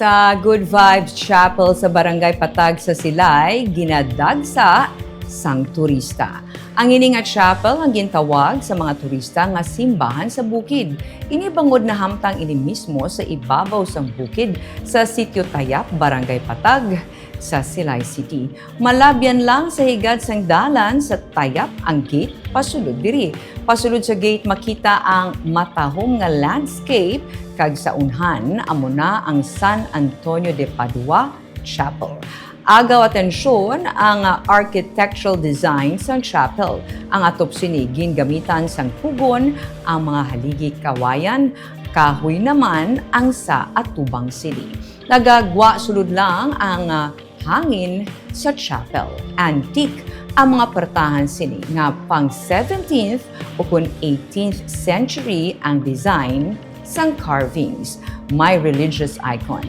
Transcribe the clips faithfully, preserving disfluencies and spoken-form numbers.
Sa Good Vibes Chapel sa Barangay Patag sa Silay, ginadagsa sang turista. Ang ini nga chapel ang gintawag sa mga turista nga simbahan sa bukid. Ini bangod nahamtang ini mismo sa ibabaw sang bukid sa Sitio Tayap, Barangay Patag sa Silay City. Malabyan lang sa higad sang dalan sa Tayap ang gate pasulod diri. Pasulod sa gate makita ang matahom nga landscape, kag sa unhan amo na ang San Antonio de Padua Chapel. Agaw atensyon ang, ah, architectural design sang chapel. Ang atop sini gingamitan sang pugon ang mga haligi kawayan, kahoy naman ang sa atubang sini. Nagagwa sulod lang ang, ah, hangin sa chapel. Antique ang mga pwertahan sini nga pang seventeenth o kon eighteenth century ang design sang carvings. May religious icon.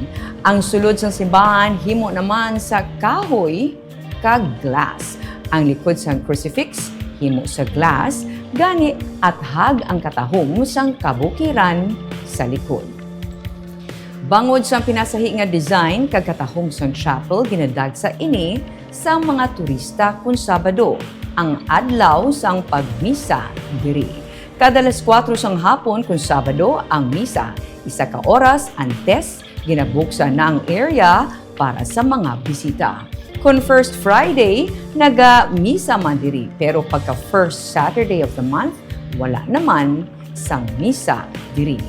Ang sulod sang simbahan himo naman sa kahoy kag glass. Ang likod sang crucifix himo sa glass, gani athag ang katahom sang kabukiran sa likod. Bangod sa pinasahi nga design kag katahom sang chapel, ginadagsa ini sa mga turista kon Sabado, ang adlaw sang pagmisa diri. Kada alas kuwatro sang hapon kon Sabado ang misa, isa ka oras antes ginabuksan na ang area para sa mga bisita. Kon first Friday, naga-misa man diri, pero pagka first Saturday of the month, wala naman sang misa diri.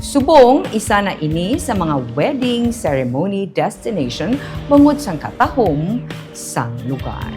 Subong, isa na ini sa mga wedding ceremony destination bangod sang katahom sang lugar.